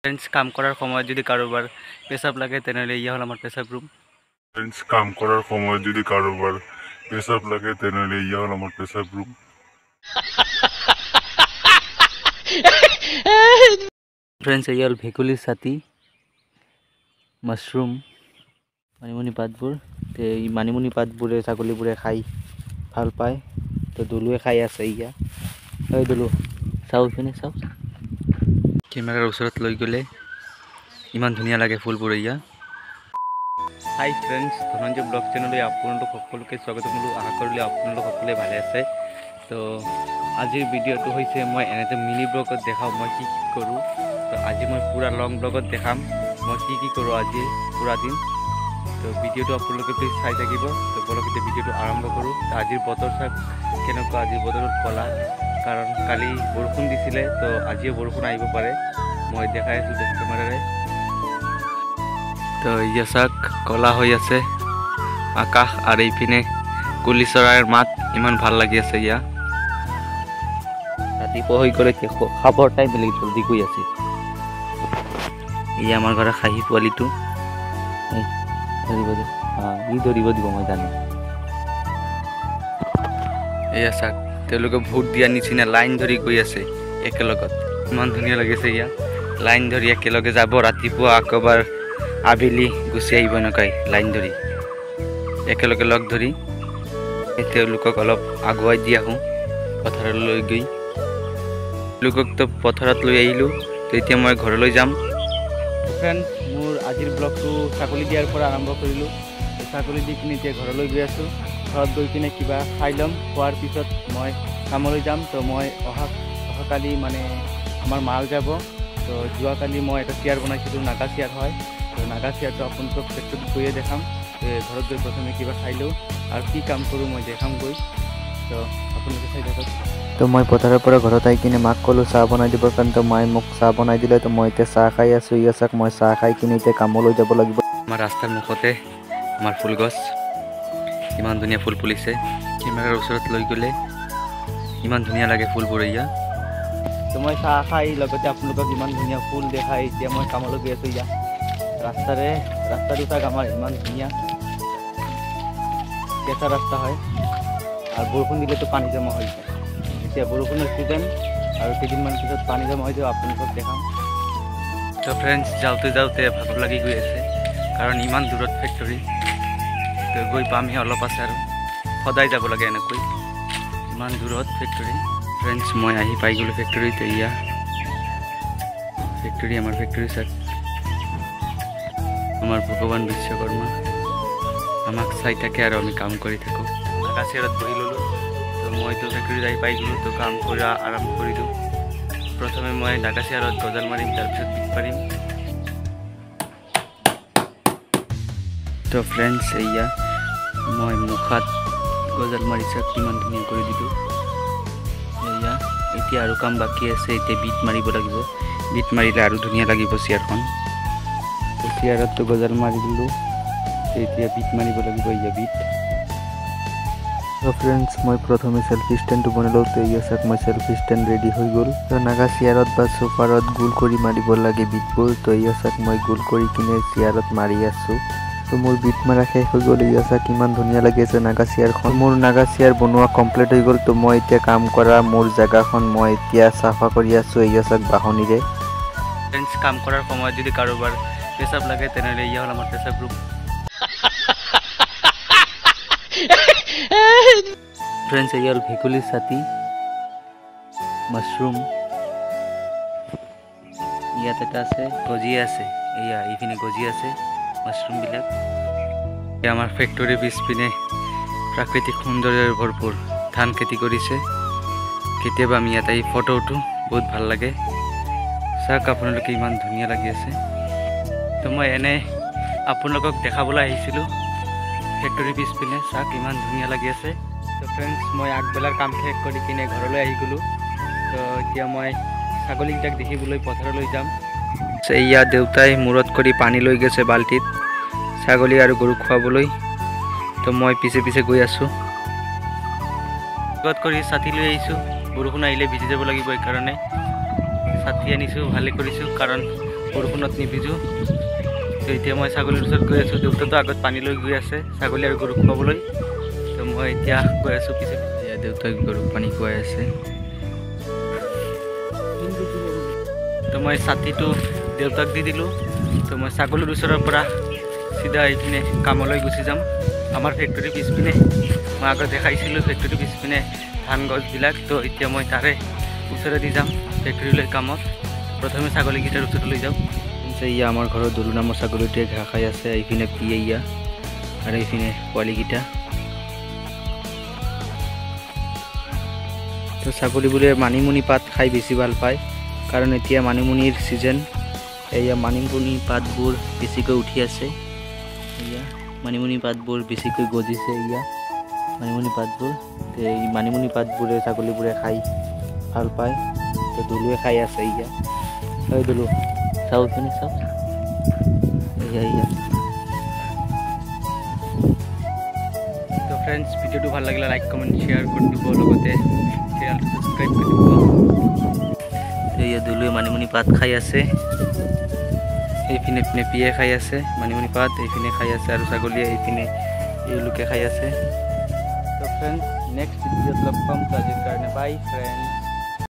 Friends, কাম কৰাৰ সময়ত যদি কাৰোবাৰ পেচাব লাগে তেনেহ'লে ইয়া হ'ল আমাৰ পেচাব ৰুম। ফ্ৰেণ্ডছ, কাম কৰাৰ সময়ত যদি কাৰোবাৰ পেচাব লাগে তেনেহ'লে ইয়া হ'ল আমাৰ পেচাব ৰুম। ফ্ৰেণ্ডছ, এয়া হ'ল ভেকুলীৰ ছাতি, মাছৰুম, মানিমুনি পাতবোৰ। এই মানিমুনি পাতবোৰে ছাগলীবোৰে খাই ভাল পায়। তো দুলুৱে খাই আছে ইয়া। ঐ দুলু, চাওঁ ইপিনে চাওঁ। কেমেৰাৰ ওচৰত লৈ গ'লে ইমান ধুনীয়া লাগে ফুলবোৰ ইয়া। হাই ফ্ৰেণ্ডছ, ধনঞ্জয় ব্লগ চেনেললৈ আপোনালোক সকলোকে স্বাগতম জনালোঁ। আশা কৰিলে আপোনালোক সকলোৱে ভালে আছে। তো আজিৰ ভিডিঅ'টো হৈছে মই এনেতে মিনি ব্লগত দেখাওঁ মই কি কি কৰোঁ। তো আজি মই পূৰা লং ব্লগত দেখাম মই কি কি কৰোঁ আজি পূৰা দিন। তো ভিডিঅ'টো আপোনালোকে প্লিজ চাই থাকিব। তো বলক এতিয়া ভিডিঅ'টো আৰম্ভ কৰোঁ। তো আজিৰ বতৰ চাওক কেনেকুৱা। আজিৰ বতৰত ক'লা, কাৰণ কালি বৰষুণ দিছিলে, তো আজিও বৰষুণ আহিব পাৰে। মই দেখাই আছোঁ বেক কেমেৰাৰে। তো ইয়া চাওক ক'লা হৈ আছে আকাশ, আৰু এইপিনে কুলি চৰাইৰ মাত ইমান ভাল লাগি আছে। ইয়া ৰাতিপুৱা হৈ গ'লে খাবৰ টাইম বেলেগ জলদি গৈ আছে। ইয়া আমাৰ ঘৰৰ খাহী পোৱালিটো ধৰিব দিব, ই ধৰিব দিব মই জানো। এয়া চাওক তেওঁলোকে ভোট দিয়াৰ নিচিনা লাইন ধৰি গৈ আছে একেলগত, ইমান ধুনীয়া লাগিছে। ইয়া লাইন ধৰি একেলগে যাব, ৰাতিপুৱা আকোবাৰ আবেলি গুচি আহিব, এনেকুৱাই লাইন ধৰি একেলগে লগ ধৰি। তেওঁলোকক অলপ আগুৱাই দি আহোঁ পথাৰলৈ গৈ। তেওঁলোককতো পথাৰত লৈ আহিলোঁ, তো এতিয়া মই ঘৰলৈ যাম। ফ্ৰেণ্ডছ, মোৰ আজিৰ ব্লগটো ছাগলী দিয়াৰ পৰা আৰম্ভ কৰিলোঁ। ছাগলী দি কিনে এতিয়া ঘৰলৈ গৈ আছোঁ। ঘৰত গৈ কিনে কিবা খাই ল'ম, খোৱাৰ পিছত মই কামলৈ যাম। তো মই অহাকালি মানে আমাৰ মাল যাব। তো যোৱাকালি মই এটা চেয়াৰ বনাইছিলোঁ, নাগা চেয়াৰ হয়। তো নাগা চেয়াৰটো আপোনালোকক ফেক্টৰীত গৈয়ে দেখাম। ঘৰত গৈ প্ৰথমে কিবা খাই লওঁ আৰু কি কাম কৰোঁ মই দেখাম গৈ। তো আপোনালোকে চাই থাকক। তো মই পথাৰৰ পৰা ঘৰত আহি কিনে মাক ক'লোঁ চাহ বনাই দিবৰ কাৰণে। তো মায়ে মোক চাহ বনাই দিলে। তো মই এতিয়া চাহ খাই আছোঁ। ইয়া চাওক, মই চাহ খাই কিনে এতিয়া কামলৈ যাব লাগিব। আমাৰ ৰাস্তাৰ মুখতে আমাৰ ফুলগছ, ইমান ধুনীয়া ফুল ফুলিছে। কেমেৰাৰ ওচৰত লৈ গ'লে ইমান ধুনীয়া লাগে ফুলবোৰ ইয়া। তো মই চাহ খাই লগতে আপোনালোকক ইমান ধুনীয়া ফুল দেখাই এতিয়া মই কামলৈ গৈ আছোঁ। ইয়া ৰাস্তাটো চাওক আমাৰ ইমান ধুনীয়া কেঁচা ৰাস্তা হয়, আৰু বৰষুণ দিলেতো পানী জমা হৈ যায়। এতিয়া বৰষুণৰ ছিজন, আৰু কেইদিনমান পিছত পানী জমা হৈ যাব, আপোনালোকক দেখাম। তো ফ্ৰেণ্ডছ, যাওঁতে যাওঁতে ভাগৰ লাগি গৈ আছে, কাৰণ ইমান দূৰত ফেক্টৰী। তো গৈ পামহি, অলপ আছে আৰু, সদায় যাব লাগে এনেকৈ, ইমান দূৰত ফেক্টৰী। ফ্ৰেণ্ডছ, মই আহি পাই গ'লোঁ ফেক্টৰীত। এয়া ফেক্টৰী, আমাৰ ফেক্টৰী চাওক। আমাৰ ভগৱান বিশ্বকৰ্মা আমাক চাই থাকে আৰু আমি কাম কৰি থাকোঁ। নাগা চেয়াৰত বহি ল'লোঁ। তো মইতো ফেক্টৰীত আহি পাই গ'লোঁ, তো কাম কৰা আৰম্ভ কৰিলোঁ। প্ৰথমে মই নাগা চেয়াৰত গজাল মাৰিম, তাৰপিছত বিট মাৰিম। তো ফ্ৰেণ্ডছ, এয়া মই মুখাত গজাল মাৰি চাওক কিমান ধুনীয়া কৰি দিলোঁ। এয়া এতিয়া আৰু কাম বাকী আছে, এতিয়া বিট মাৰিব লাগিব। বিট মাৰিলে আৰু ধুনীয়া লাগিব চেয়াৰখন। চেয়াৰততো গজাল মাৰি দিলোঁ, এতিয়া বিট মাৰিব লাগিব। এয়া বিট। তো ফ্ৰেণ্ডছ, মই প্ৰথমে চেল্ফি ষ্টেণ্ডটো বনালোঁ। তো এয়া চাওক, মই চেল্ফি ষ্টেণ্ড ৰেডি হৈ গ'ল। তো নাগা চেয়াৰত বা চোফাৰত গোল কৰি মাৰিব লাগে বিটবোৰ। তো এয়া চাওক, মই গোল কৰি কিনে চেয়াৰত মাৰি আছোঁ। তো মোৰ বিট মাৰা শেষ হৈ গ'ল। এয়া চাওক কিমান ধুনীয়া লাগি আছে নাগা চেয়াৰখন। মোৰ নাগা চেয়াৰ বনোৱা কমপ্লিট হৈ গ'ল। তো মই এতিয়া কাম কৰা মোৰ জেগাখন মই এতিয়া চাফা কৰি আছোঁ। এয়া চাওক বাঁহনিৰে। ফ্ৰেণ্ডছ, কাম কৰাৰ সময়ত যদি কাৰোবাৰ পেচাব লাগে তেনেহ'লে ইয়া হ'ল আমাৰ পেচাব ৰুম। ফ্ৰেণ্ডছ, এয়া হ'ল ভেকুলীৰ ছাতি, মাছৰুম। ইয়াত এটা আছে, গজি আছে। এয়া এইপিনে গজি আছে মাছৰুমবিলাক। আমাৰ ফেক্টৰীৰ পিছপিনে প্ৰাকৃতিক সৌন্দৰ্যৰে ভৰপূৰ ধান খেতি কৰিছে। কেতিয়াবা আমি ইয়াত আহি ফটো উঠোঁ, বহুত ভাল লাগে। চাওক আপোনালোকে, ইমান ধুনীয়া লাগি আছে। তো মই এনে আপোনালোকক দেখাবলৈ আহিছিলোঁ ফেক্টৰীৰ পিছপিনে। চাওক ইমান ধুনীয়া লাগি আছে। তো ফ্ৰেণ্ডছ, মই আগবেলাৰ কাম শেষ কৰি কিনে ঘৰলৈ আহি গ'লোঁ। তো এতিয়া মই ছাগলীকেইটাক দেখিবলৈ পথাৰলৈ যাম। এয়া দেউতাই মূৰত কৰি পানী লৈ গৈছে বাল্টিত ছাগলী আৰু গৰুক খুৱাবলৈ। তো মই পিছে পিছে গৈ আছোঁ। লগত কৰি ছাতি লৈ আহিছোঁ, বৰষুণ আহিলে ভিজি যাব লাগিব, সেইকাৰণে ছাতি আনিছোঁ। ভালে কৰিছোঁ, কাৰণ বৰষুণত নিভিজো। তো এতিয়া মই ছাগলীৰ ওচৰত গৈ আছোঁ। দেউতাটো আগত পানী লৈ গৈ আছে ছাগলী আৰু গৰুক খুৱাবলৈ। তো মই এতিয়া গৈ আছোঁ পিছে পিছে। দেউতাই গৰুক পানী খুৱাই আছে। তো মই ছাতিটো দেউতাক দি দিলোঁ। তো মই ছাগলীৰ ওচৰৰ পৰা চিধা এইপিনে কামলৈ গুচি যাম। আমাৰ ফেক্টৰীৰ পিছপিনে মই আগত দেখাইছিলোঁ, ফেক্টৰীৰ পিছপিনে ধান গছবিলাক। তো এতিয়া মই তাৰে ওচৰেদি যাম ফেক্টৰীলৈ কামত। প্ৰথমে ছাগলীকেইটাৰ ওচৰলৈ যাওঁ। এয়া আমাৰ ঘৰৰ দুলু নামৰ ছাগলীটোৱে ঘাঁহ খাই আছে। এইপিনে পিয়ে ইয়া আৰু এইপিনে পোৱালীকেইটা। তো ছাগলীবোৰে মানিমুনি পাত খাই বেছি ভাল পায়, কাৰণ এতিয়া মানিমুনিৰ ছিজন। এয়া মানিমুনি পাতবোৰ বেছিকৈ উঠি আছে। এয়া মানিমুনি পাতবোৰ বেছিকৈ গজিছে। এয়া মানিমুনি পাতবোৰ, এই মানিমুনি পাতবোৰে ছাগলীবোৰে খাই ভাল পায়। তো দুলুৱে খাই আছে। এয়া হয় দুলু, চাওঁ এইপিনে চাওঁ। এয়া এয়া। তো ফ্ৰেণ্ডছ, ভিডিঅ'টো ভাল লাগিলে লাইক কমেণ্ট শ্বেয়াৰ কৰি দিব, লগতে চেনেলটো ছাবস্ক্ৰাইব কৰি দিব। এয়া দুলুৱে মানিমুনি পাত খাই আছে। এইপিনে পিনে পিয়ে খাই আছে মানিমুনি পাত, এইপিনে খাই আছে আৰু ছাগলীয়ে এইপিনে এওঁলোকে খাই আছে। তো ফ্ৰেণ্ডছ, নেক্সট ভিডিঅ'ত লগ পাম। তো আজিৰ কাৰণে বাই ফ্ৰেণ্ডছ।